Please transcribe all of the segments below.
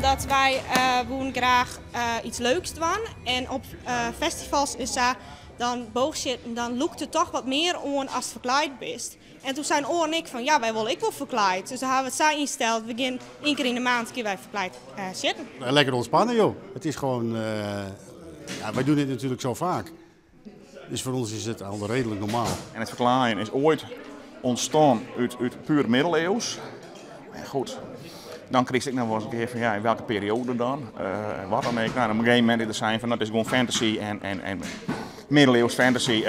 Omdat wy woenen graach iets leuks dwaan en op festivals is sa, dan boogsjitten, dan lûkt it toch wat mear oan ast ferklaaid bist. En toen seinen oaren ek fan ja, wy wolle ek wol ferklaaid. Dus dan hawwe we it sa ynsteld, we gean ien kear yn de maand gean wy ferklaaid sjitten. Lekker ontspannen joh. Het is gewoon, ja, wij doen dit natuurlijk zo vaak. Dus voor ons is het al redelijk normaal. En het verklaaien is ooit ontstaan uit puur middeleeuws. Maar goed, dan kreeg ik nog wel eens een keer van ja, in welke periode dan? Wat dan ook. Nou, op een gegeven moment is het zijn van dat is gewoon fantasy en middeleeuws fantasy.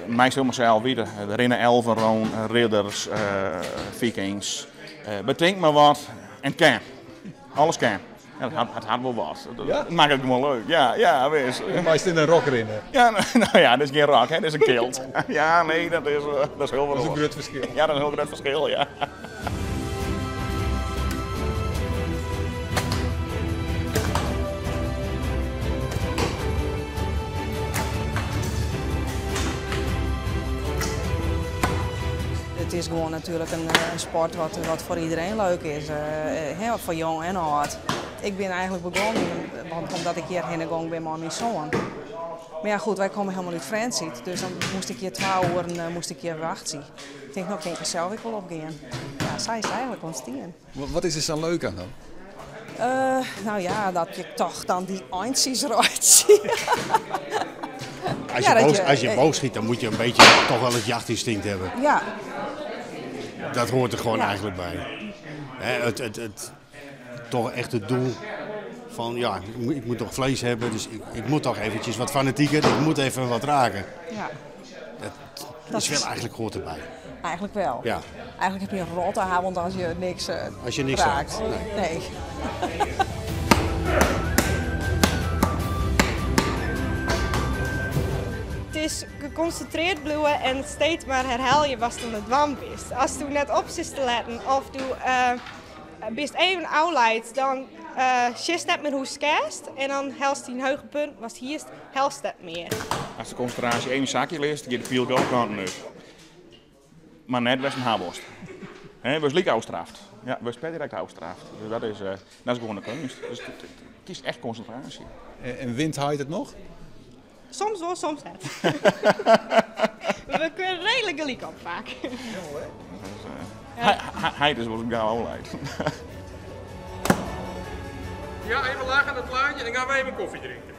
Mij is helemaal zelf weten. Er rennen elfen rond, ridders, vikings. Bedenk maar wat en het kan. Alles kan. Ja, het had wel wat. Dat Ja? maakt het gewoon leuk. Ja, ja, wees. Maar is het in een rok erin, hè? Ja, nou ja, dat is geen rok, hè? Dat is een kilt. Ja, nee, dat is heel wat Dat is een anders. groot verschil. Ja, dat is een heel groot verschil, ja. Het is gewoon natuurlijk een sport wat voor iedereen leuk is, hè, voor jong en oud. Ik ben eigenlijk begonnen, want omdat ik hierheen gegaan ben met mijn zoon. Maar ja, goed, wij komen helemaal uit Friendship, dus dan moest ik hier 2 uur moest ik hier wachten. Ik denk, nou kan ik er zelf ook wel op gaan. Ja, zij is eigenlijk ontstaan. Wat is er zo leuk aan dan? Nou ja, dat je toch dan die eindjes eruit ziet. Als Ja, dat je je boog schiet, dan moet je een beetje toch wel het jachtinstinct hebben. Ja. Dat hoort er gewoon Ja. eigenlijk bij. Hè, het, toch echt het doel van, ja, ik moet toch vlees hebben, dus ik moet toch eventjes wat fanatieker, ik moet even wat raken. Ja. Dat Dat is wel is eigenlijk hoort erbij. Eigenlijk wel. Ja. Eigenlijk heb je een rotte avond als je niks Als je niks raakt. raakt. Nee. Nee. Het is geconcentreerd blijven en steeds maar herhaal je wat je aan het dwam bent. Als je net op zit te letten of je bist even afleidt, dan zie je net meer hoe het is en dan helst die een hoge punt, was hier is, helst dat meer. Als de concentratie één zakje leest, dan gaat de piel ook kanten uit. Maar net was een haarborst. Hè, we zijn afgestraft. Ja, we zijn direct afgestraft. Dus dat is gewoon een kunst. Dus het is echt concentratie. En wint hij het nog? Soms wel, soms niet. We kunnen redelijk gelijk op vaak. Dus hij is wel een gauw afleid. Ja, even laag aan het laadje en dan gaan we even koffie drinken.